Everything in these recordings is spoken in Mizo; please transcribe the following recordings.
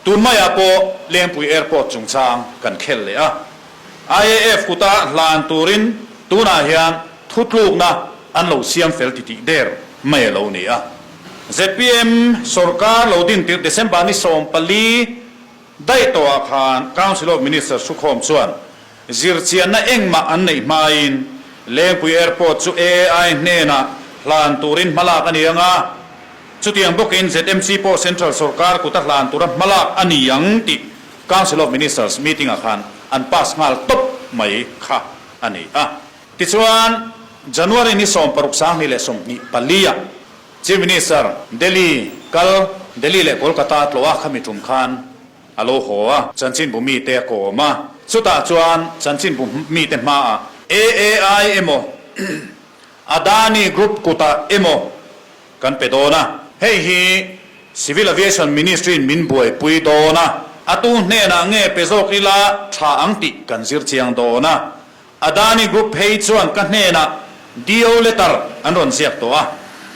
Tun maiah pawh Lengpui Airport chungchang kan khel leh a. IAF kuta hlan turin tunah hian thutlukna an lo siam fel titih der mai a lo ni a. Zpm sorkar lo din tirh December ni 14 daih tawhah khan Council of Ministers thukhawm chuan zirchianna engmah an neih hmain Lengpui Airport chu AI hnenah hlan turin hmalak a ni ang a, chutiang bawkin ZMC pawh Central sorkar kuta hlan tura hmalak a ni ang tih Council of Ministers meeting-ah khan an pass nghal tawp mai kha a ni a. Tichuan, January ni 16 2024-ah Chief Minister Delhi kal Delhi leh Kolkata tlawh a khami tum khan a lo haw a, chanchinbu mite a kawm a, chutah chuan chanchinbu mite hmaah AAI emaw Adani Group kutah emaw kan pe dawn a, hei hi Civil Aviation Ministry in min buaipui dawn a, a tu hnenah nge pe zawk ila tha ang tih kan zir chiang dawn a, Adani Group phei chuan ka hnenah DO letter an rawn ziak tawh a,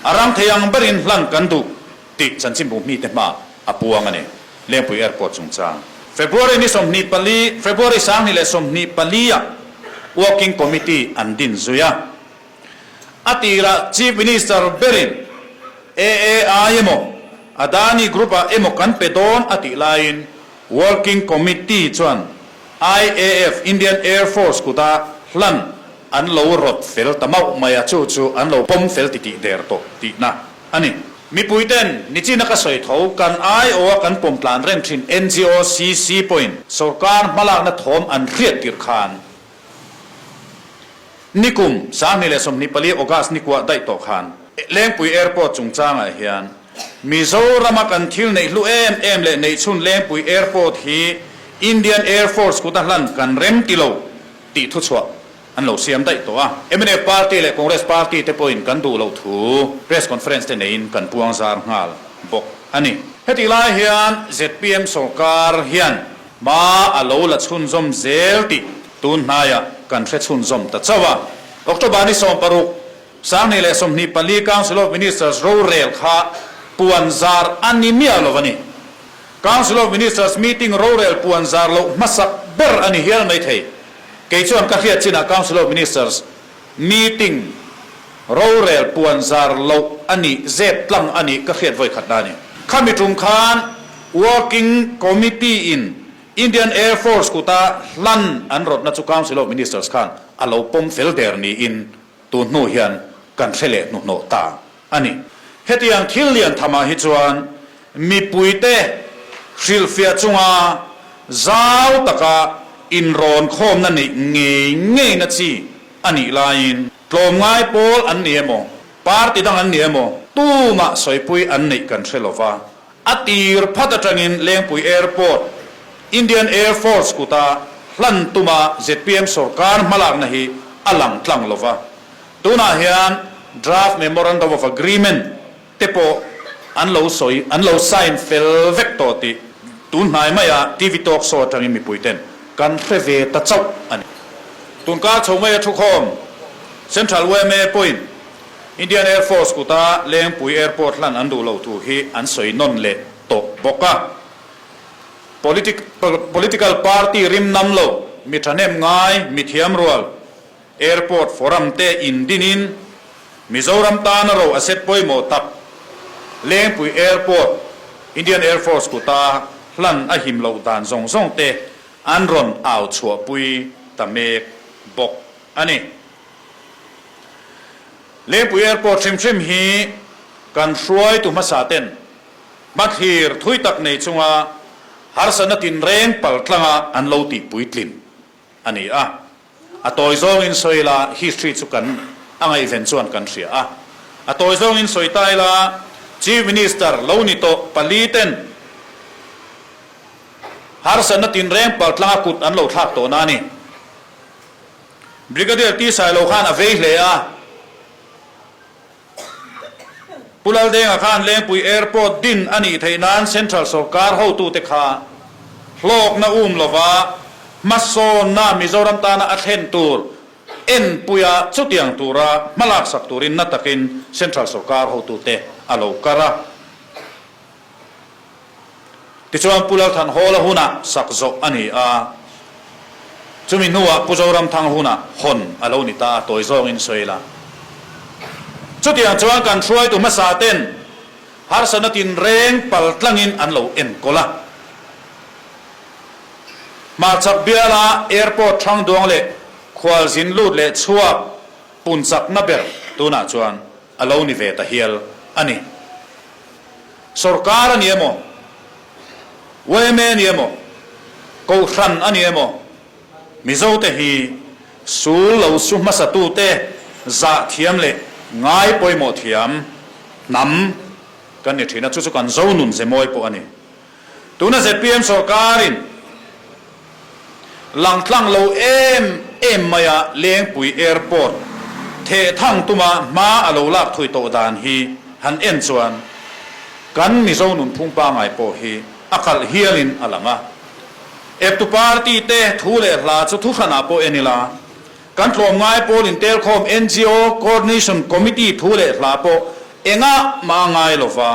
a rang thei ang berin hlan kan duh tih chanchinbu mite hma a puang a ni. Lengpui Airport chungchang. February ni 24, February 2024 ah Working Committee an din zui a. A tirah Chief Minister berin AAI emaw Adani Group ah emaw kan pe dawn a tih laiin Working Committee chuan IAF, Indian Air Force, kuta hlan an lo rawt fel ta mauh mai a, chu chu an lo pawm fel titih der tawh tihna a ni. Mipuiten nichina ka sawi tho, kan aiawha kan pawm tlan reng thin NGO CC pawhin sorkar hmalakna thawm an hriat tirh khan Nikum 2024 August ni kuah daih tawh khan Lengpui Airport chungchangah hian Mizorama kan thil neih hlu em em leh neihchhun Lengpui Airport hi Indian Air Force kuta hlan kan rem ti lo tih thuchhuah an lo siam daih tawh a. Mnf Party leh Congress Party te pawhin kan duh loh thu press conference te neiin kan puang zar nghal bawk a ni. Hetih lai hian zpm sorkar hian Hma a lo la chhunzawm zel tih tun hnaiah kan hre chhunzawm ta chauh a. October ni 16, 2024 Council of Ministers rorel kha puan zar a ni miah lo a ni. Council of Ministers meeting rorel puan zar loh hmasak ber a ni hial mai thei. Kei chuan ka hriat chinah Council of Ministers meeting rorel puan zar loh a nih zep tlang a nih ka hriat vawi khat na a ni. Khami tum khan Working Committee in Indian Air Force kuta hlan an rawtna chu Council of Ministers khan a lo pawm fel der niin tun hnu hian kan hre leh hnuhnawh ta a ni. Hetiang thil lian thamah hi chuan mipuite hrilhfiah chunga zau taka inrawn khawmna neih ngei ngeina chi a nih laiin tlawmngai pawl an ni emaw, party dang an ni emaw tumah sawipui an neih kan hre lova. A tir phat atangin Lengpui Airport, Indian Air Force kuta hlan tuma zpm sorkar hmalakna hi a lang tlang lova. Tunah hian Draft Memorandum of Agreement te pawh an lo sawi, an lo sign fel vek tawh tih tun hnai maia TV talk show atangin mipuiten kan hre ve ta chauh a ni. Tunkar chho maia thukhawm Central yma pawhin Indian Air Force kuta Lengpui Airport hlan an duh loh thu hi an sawi nawn leh tawh bawk a. Political party rim nam lo, mi thahnem ngai, mi thiam rual Airport forum te indinin Mizoram tana ro a set pawimawh tak Lengpui Airport Indian Air Force kuta hlan a him loh dan zawng zawng te an rawn au chhuahpui ta mek bawk a ni. Lengpui Airport hrim hrim hi kan hruaitu hmasa ten hmathlir thui tak nei chunga harsatna tinreng pal tlanga an lo tih puitlin a ni a. A tawi zawngin sawi ila history chu kan a ngaihven chuan kan hria a. A tawi zawngin sawi ta ila Chief Minister lo ni tawh pali ten harsatna tinreng pal tlanga kut an lo thlak tawhna a ni. Brigadier T Sailo khan a vei hle a, Pu Laldenga khan Lengpui Airport din a nih theih nan Central sawrkar hotute kha hlawkna um lova hmasawnna Mizoram tana a thlen tur enpuia chutiang tura hmalaksak turin na takin Central sawrkar hotute a lo kar a. Tichuan Pu Lalthanhawla hunah sak zawh a ni a, chumi hnuah Pu Zoramthang hunah hawn a lo ni ta a, tawi zawngin sawi ila. Chutiang chuan kan hruaitu hmasa ten harsatna tinreng pal tlangin an lo enkawl a. Hmarchhak biala airport hrangduang leh khualzin lut leh chhuak pun chakna ber tunah chuan a lo ni ve ta hial a ni. Sorkar a ni emaw, yma a ni emaw, Kohhran a ni emaw, Mizote hi sul lo su hmasatute zah thiam leh ngai pawimawh thiam hnam kan ni thin a, chu chu kan zo nun ze mawi pawh a ni. Tuna zpm sorkarin langtlang lo em em maia Lengpui Airport thehthang tuma hma a lo lak thui tawh dan hi han en chuan kan Mizo nunphung pangngai pawh hi a kalh hialin a lang a. Eptu party te thu leh hla chu thuhranah pawh en ila, kan tlawmngai pawl intelkhawm ngo Coordination Committee thu leh hla pawh engah mah a ngai lova,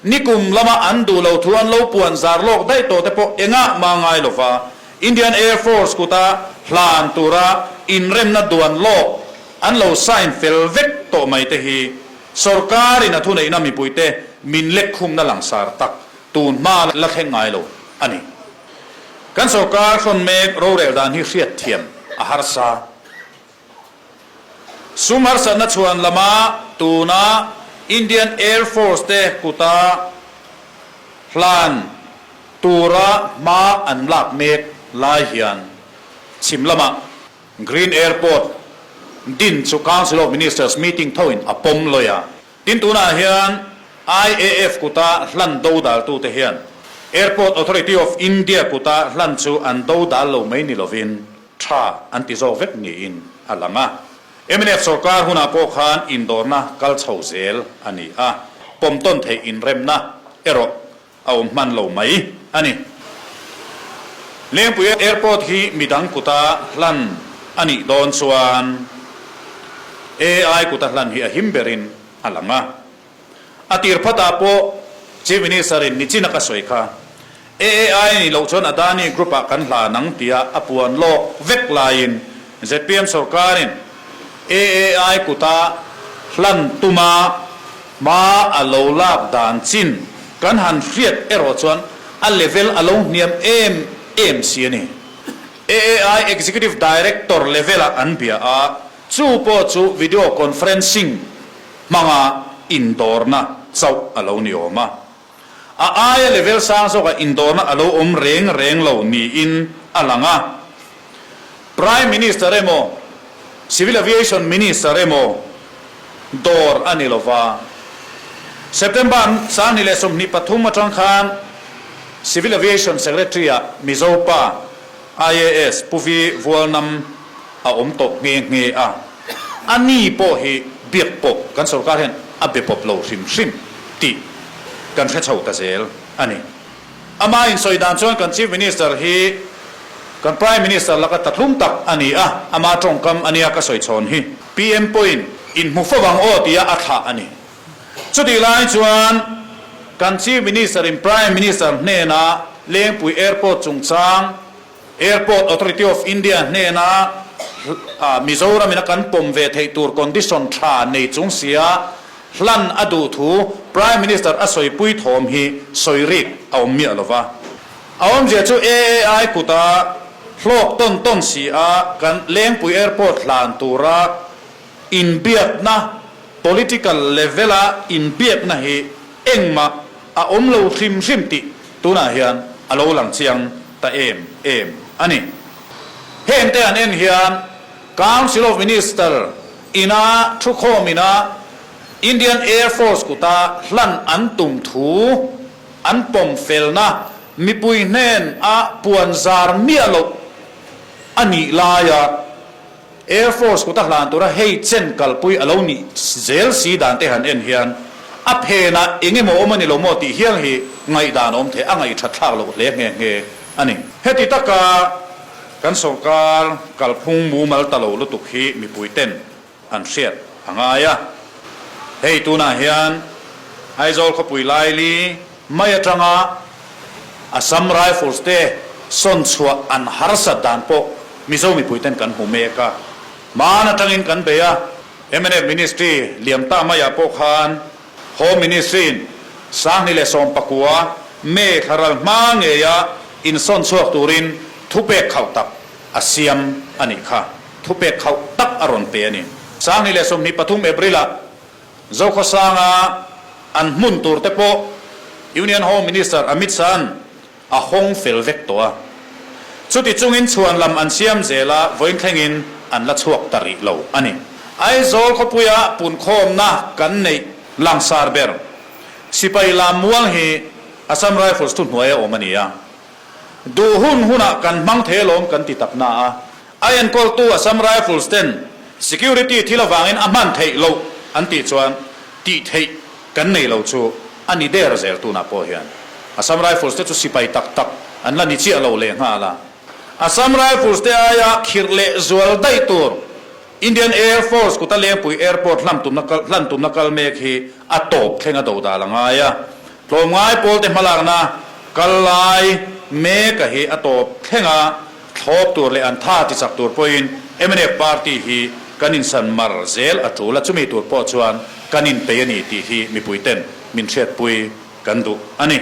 Nikum lama an duh lo thu an lo puan zar lawk daih tawh te pawh engah mah ngai lova Indian Air Force kuta hlan tura inremna duan lawk an lo sign fel vek tawh mai te hi sorkarin a thuneihna mipuite min lek khumna langsar tak tun hma la thleng ngai lo a ni. Kan sorkar hrawn mek rorel dan hi hriatthiam a harsa. Sum harsatna chhuan lama tuna Indian Air Force te kuta hlan tura hma an lak mek lai hian chhim lama Green Airport din chu Council of Ministers meeting thoin a pawm lawi a. Tin tunah hian IAF kuta hlan dodaltute hian Airport Authority of India kuta hlan chu an dodal lo mai ni lovin tha an ti zawk vek niin a lang a. Mnf sorkar hunah pawh khan indawrna kal chho zel a ni a, pawm tawn theih inremna erawh a awm hman lo mai a ni. Lengpui Airport hi midang kuta hlan a nih dawn chuan AI kuta hlan hi a him berin a lang a. A tir phatah pawh Chief Minister-in nichin a ka sawi kha, AAI nih loh chuan Adani Group-ah kan hlan ang tia a puan lawk vek laiin zpm sorkarin AAI kuta hlan tuma hma a lo lak dan chin kan han hriat erawh chuan a level a lo hniam em em si a ni. AAI Executive Director level-ah an bia a, chu pawh chu video conferencing hmanga indawrna chauh a lo ni awm a. A aia level sang zawkah indawrna a lo awm reng reng lo niin a lang a. Prime Minister emaw, Civil Aviation Minister emaw dawr a ni lova. September 2023 atang khan Civil Aviation Secretary-ah Mizo pa IAS Pu Vi Vualnam a awm tawh nghe nghe a, a ni pawh hi biak pawh kan sorkar hian a be pawp lo hrim hrim tih kan hre chho ta zel a ni. Ama insawi dan chuan kan Chief Minister hi kan Prime Minister laka tatlum tak a ni a, ama tawngkam a nia ka sawi chhawn hi. PM pawhin inhmu fo vang aw tia a thlah a ni. Chutih lai chuan kan Chief Minister in Prime Minister hnena Lengpui Airport chungchang Airport Authority of India hnena Mizoram in a kan pawm ve theih tur condition tha nei chung sia hlan a duh thu Prime Minister a sawipui thawm hi sawi rik a awm miah lova. A awmzia chu AAI kuta hlawk tawn tawn si a kan Lengpui Airport hlan tura inbiakna political level a inbiakna hi engmah a awm lo hrim hrim tih tunah hian a lo lang chiang ta em em a ni. Hengte an en hian Council of Minister ina thukhawm ina Indian Air Force kuta hlan an tum thu an pawm felna mipui hnen a puan zar miah loh a nih laia Air Force kuta hlan tura hei chen kalpui a lo nih zel si dan te han en hian a phenah eng emaw awm a ni lo maw tih hial hi ngaihdan awm thei a ngaihthat thlak loh hle nghe nghe a ni. Heti taka kan sorkar kalphung mumal ta lo lutuk hi mipui ten an hriat a ngai a. Hei tunah hian Aizawl khawpui laili mai atanga. Assam Rifles te sawn chhuah an harsat dan pawh Mizo mipuiten kan hmu mek a. Hmaan atangin kan bei a, mnf Ministry liam ta maiah pawh khan Home Ministry-in 2019 May thla ral hma ngeia insawn chhuak turin thupek khauh tak a siam a nih kha. Thupek khauh tak a rawn pe a ni. 2023 April-ah Zokhawsanga an hmun tur te pawh Union Home Minister Amit Shah-a'n a hawng fel vek tawh a. Chuti chungin chhuan lam an siam zel a, vawiin thlengin an la chhuak ta rih lo a ni. Aizawl khawpuia punkhawmna kan neih langsar ber Sipai lam mual hi Assam Rifles thuhnuaia awm a ni a. Duh hun hunah kan hmang thei alawm kan ti tak na a, a enkawltu Assam Rifles ten security thil avangin a hman theih loh an tih chuan tih theih kan nei lo chu a ni der zel tunah pawh hian Assam Rifles te chu sipai tak tak an la ni chiah lo leh nghal a. Assam Rifles te aia khirh leh zual daih tur Indian Air Force kuta Lengpui Airport hlam tumna kal hlan tumna kal mek hi a tawp thleng a do dal a ngai a. Tlawmngai pawlte hmalakna kal lai mek a hi a tawp thleng a thlawp tur leh an tha ti chak tur pawhin mnf party hi kan insan mar zel a tul a, chumi tur pawh chuan kan inpei a ni tih hi mipuiten min hriatpui kan duh a ni.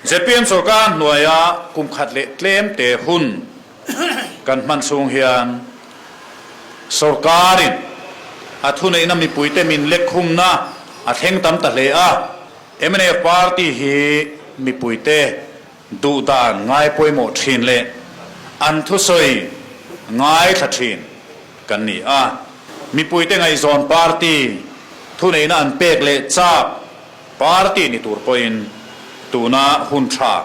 Zpm sorkar hnuaia kum khat leh tlem te hun kan hman chhung hian sorkarin a thuneihna mipuite min lekkhumna a thleng tam ta hle a. Mnf party hi mipuite duhdan ngai pawimawh thin leh an thusawi ngaithla thin kan ni a. Mipuite ngaihzawn party thuneihna an pek leh chak party ni tur pawhin tuna hun tha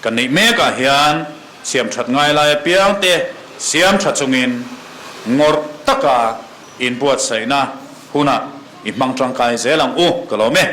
kan neih mekah hian siamthat ngai lai apiangte siamtha chungin ngawrh taka inbuatsaihna hunah i hmang tangkai zel ang u ka lawm e.